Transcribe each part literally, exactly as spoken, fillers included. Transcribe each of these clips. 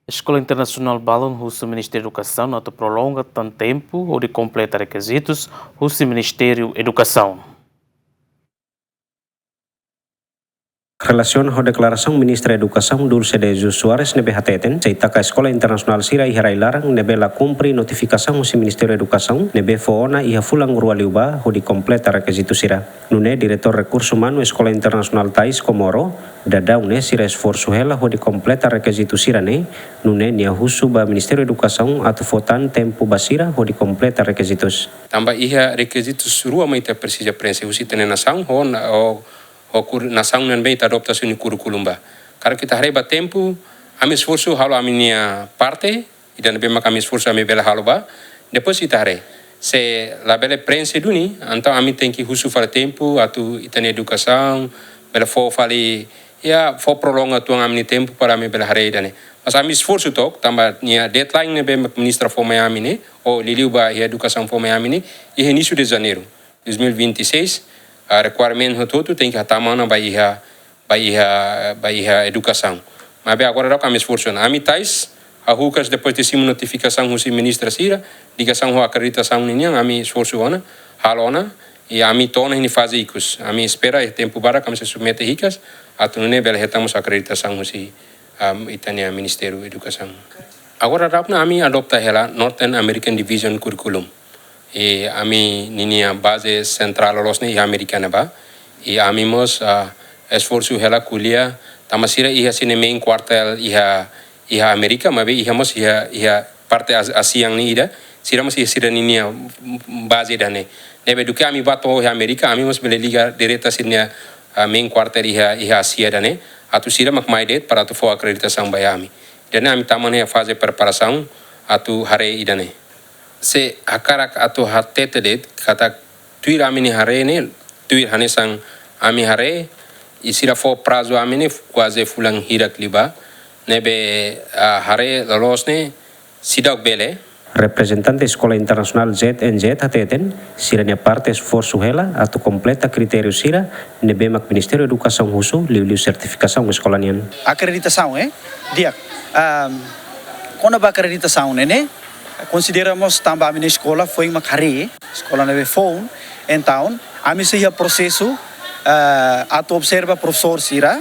Eskola Internasionál balun husu Ministériu Edukasaun atu prolonga tan tempu hodi kompleta rekizitus husi Ministériu Edukasaun. Relasiona ho deklarasaun Ministra Edukasaun Dulce de Jesus Soares ne'ebé hateten, sei taka eskola internasionál sira iha rai-laran ne'ebé la kumpre notifikasaun husi Ministériu Edukasaun ne'ebé fó ona iha fulan rua liubá hodi kompleta rekizitu sira. Nune'e Diretór Rekursu Umanu Eskola Internasionál Tais Komoro, Dadau ne'e sira esforsu hela hodi kompleta rekizitu sira-ne'e, nune'e nia husu ba Ministériu Edukasaun atu fó tan tempu ba sira hodi kompleta rekizitus. Tanba iha rekizitus rua mak ita presiza prenxe husi ita-nia nasaun ho na-, ho, ho kur-, nasaun ne'ebé ita adopta sira-nia kurríkulu ba. Karik ita haree ba tempu, ami esforsu halo ami-nia parte, ida ne'ebé mak ami esforsu ami bele halo ba. Depois ita haree. Se labele prenxe duni, entaun ami tenke husu fali tempu atu ita-nia edukasaun bele fó fali, iha, fó prolonga uitoan ami-nia tempu para ami bele haree ida-ne'e. Mas ami esforsu took, tanba nia deadline ne'ebé mak Ministra fó mai ami ne'e, ou liuliu ba iha Edukasaun fó mai ami ne'e, iha inísiu de Janeiru dois mil e vinte e seis, ah, requirement hotu-hotu tenke hatama ona ba iha, ba iha, ba iha Edukasaun. Maibé agora daudaun ami esforsu ona. Ami Tais, hahú kedas depois de simu notifikasaun husi ministra sira, ligasaun ho akreditasaun ninian, ami esforsu ona, halo ona, i ami to'o ona iha faze ikus. Ami espera iha tempu badak ami sei submete hikas, atu nune'e bele hetan mós akreditasaun husi, am, ita-nia Ministériu Edukasaun. Agora daudaun ne'e ami adopta hela Northern American Division Curriculum. I ami ninia baze sentrál loloos ne'e iha Amérika ne'ebá. I ami mós, ah, esforsu hela ko'alia, tanba sira iha sira-nia main quarter iha, iha Amérika, maibé iha mós iha, iha parte As-, ASEAN ne'e ida, sira mós iha sira ninia baze ida-ne'e. Ne'ebé duké ami bá to'o iha Amérika, ami mós bele liga direta sira-nia, ah, main quarter iha, iha Ázia ida-ne'e, atu sira mak mai de'it para atu fó akreditasaun ba iha ami. Ida-ne'e ami tama ona iha faze preparasaun atu haree ida-ne'e. Se hakarak atu hatete de'it, katak tuir ami-nia haree ne'e, tuir hanesan ami haree, i sira fó prazu ami ne'e kuaze fulan hirak liubá, ne'ebé, ah, haree loloos ne'e seidauk bele. Reprezentante Eskola Internasionál Z N Z hateten, sira-nia parte esforsu hela atu kompleta kritériu sira ne'ebé mak Ministériu Edukasaun husu, liuliu sertifikasaun eskola nian. Akreditasaun, eh? Di'ak. Am, kona-ba akreditasaun ne'e, ne'e, konsidera mós tanba ami-nia eskola foin mak harii, eskola ne'ebé foun, entaun, ami sei iha prosesu, eh, atu observa profesór sira,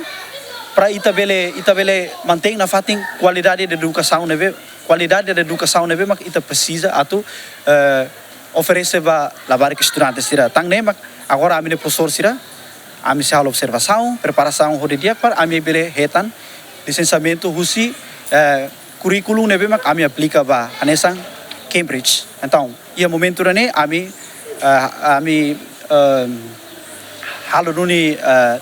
para ita bele, ita bele mantein nafatin kualidade de edukasaun ne'ebé, kualidade de edukasaun ne'ebé mak ita presiza atu, eh, oferese ba labarik estudante sira. Tan ne'e mak agora ami-nia profesór sira, ami sei halo observasaun, preparasaun ho di'ak para ami bele hetan lisensamentu husi, eh, kurríkulu ne'ebé mak ami aplika ba hanesan Cambridge. Entaun, iha momentu ida-ne'e ami, eh, ami, ehm, halo duni, eh,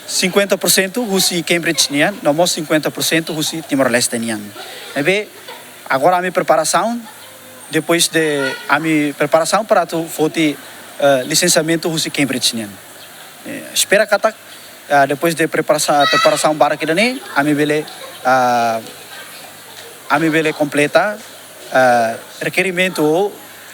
cinquenta por cento husi Cambridge nian, no mós cinquenta por cento husi Timor-Leste nian. Ne'ebé agora ami preparasaun, depois de ami preparasaun para atu foti, eh, lisensamentu husi Cambridge nian. Eh, espera katak, ah, depois de preparasa-, preparasaun barak ida-ne'e, ami bele, ah, ami bele kompleta, ah, rekerimentu ou,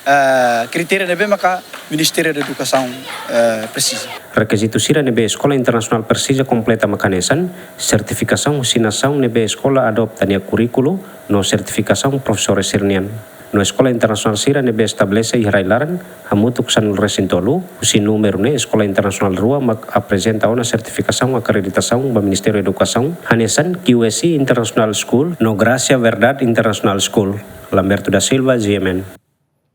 ah, kritériu ne'ebé maka Ministériu Edukasaun, ah, presiza. Rekizitu sira ne'ebé eskola internasionál presiza kompleta mak hanesan, sertifikasaun husi nasaun ne'ebé eskola adopta nia kurríkulu, no sertifikasaun profesór sira-nian. No eskola internasionál sira ne'ebé estabelese iha rai-laran, hamutuk sanulu-resin-tolu, husi númeru ne'e eskola internasionál rua mak aprezenta ona sertifikasaun akreditasaun ba Ministériu Edukasaun, hanesan Q S C International School no Gracia Verdade International School. Lamberto da Silva, G M N.